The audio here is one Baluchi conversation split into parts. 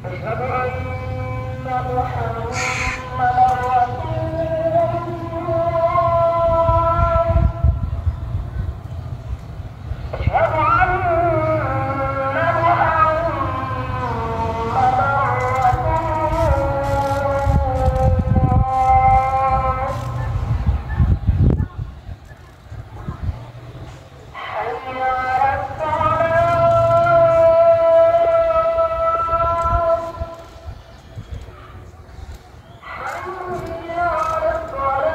أشهد أن محمدا رسول الله. أشهد أن محمدا رسول الله. حي على الصلاة. حي على الصلاة.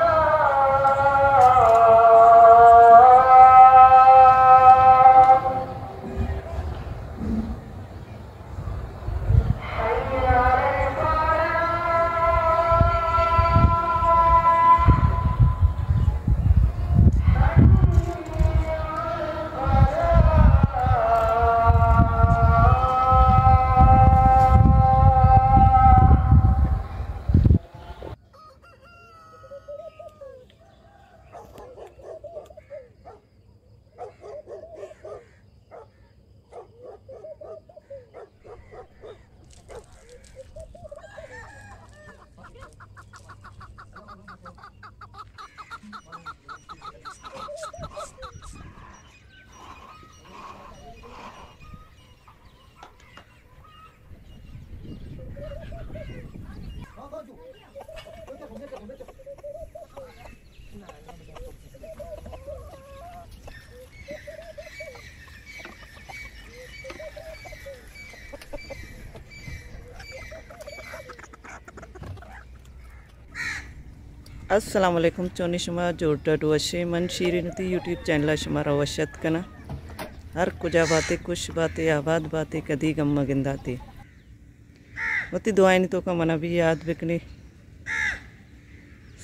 السلام علیکم، چونی شما؟ جوڑ ڈاڈ وشے؟ من شیرین وتی یوٹیوب چینل ءَ شما را وش اتک کناں۔ ہر کجا باتے، خوش باتے، آباد باتے، کدی گم مگنداتے۔ وتی دعائنی توکا منا بھی یاد بکنے۔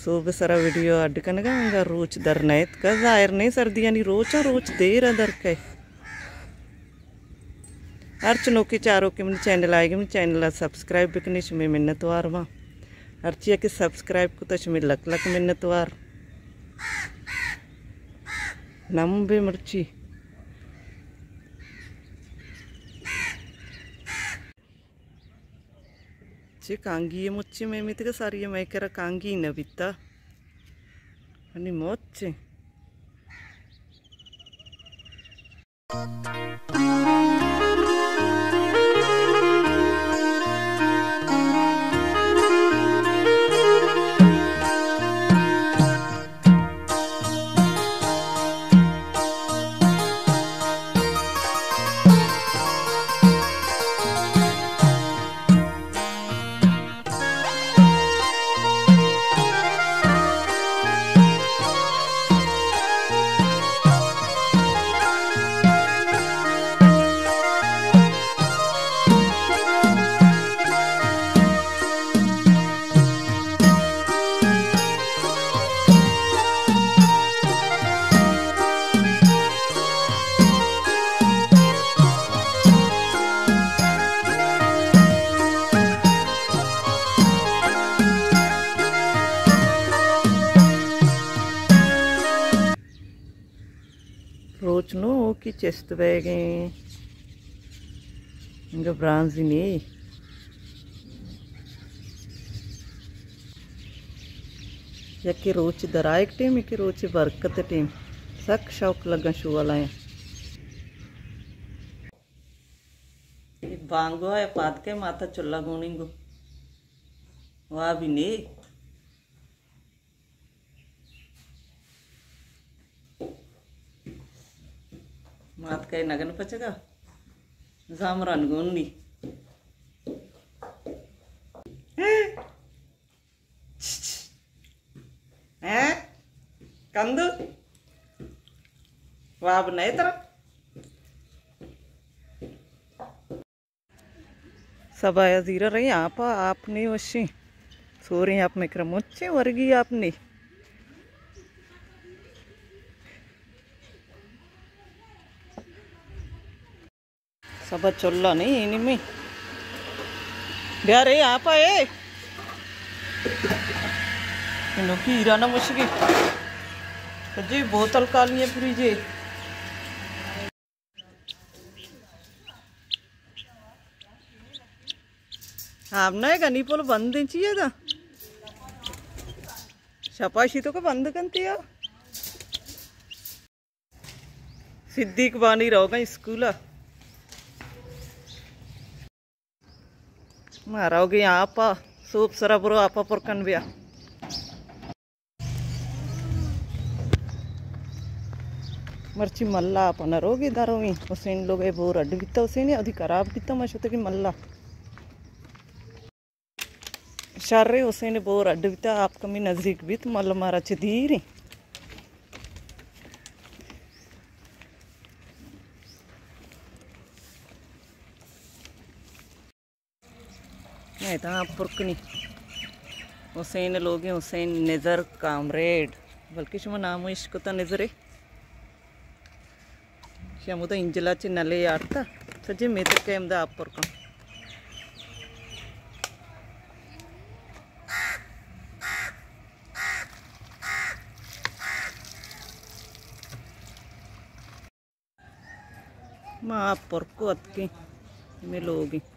سوب سرا ویڈیو اڈ کنگا، انگا روچ در نیت کا، ظاہر نہیں، سردیانی روچ، روچ دیر در کئے۔ ہرچ نوکیں چاروکے منی چینل آئیگی، منی چینل ءَ سبسکرائب بکنی، شمے منتوار باں۔ ہرچی کہ سبسکرائب کتا، شمے لک لک منتوار۔ نم بے مرچی۔ چے کانگی مچے مئے میتگ ءَ ساری، مئے کرا کانگی نہ بیتا۔ انی مچے۔ روچ نوکی چست بیگیں۔ انگا برانزی نے۔ یکے روچ درائیگ ٹیم، یکے روچ برکت ٹیم۔ سک شوق لگا شوالائیں۔ بانگو ہے پاد کے ماتا چلا گونی گو۔ واہ بھی نے۔ مات کئے نگن پچگا زامران گونی۔ ہیں؟ کندو؟ واب نئے ترا؟ سبایا زیرا رہی آپا، آپ نے وشیں۔ سوریں آپ میں کرا مچیں ورگی آپ نے۔ سبا چلا نہیں اینی میں۔ بیا رہی آپا اے۔ انو کی ایرانہ مشگی۔ جی بوتل کالی ہے فریجے۔ ہاں، نہ گنی پل بند ہیں چیئے دا۔ شپا شی تو کہ بند کنتی ہو۔ صدیق بانی روگا اسکول۔ ما روگی آپا، سوپ سرا برو آپا پر کن بیا۔ مرچی ملا آپ نہ روگی درویں۔ حسین لوگ اے بور اڈ بیتا، حسین ادی خراب بیتا، ما شتگی ملا۔ شر حسین بور اڈ بیتا، آپ کمی نزدیک بیت، مل مارا چہ دیری۔ میں تاں پر کنی۔ حسین لوگیں، حسین نظر کامریڈ، بلکہ شما نام اشکتا نظرے۔ شمودا انجلا چہ نلے آرتا، سجے میتر کے ہمدا آپ پر کن۔ ما آپ پر کو اتکیں، ہمے لوگیں۔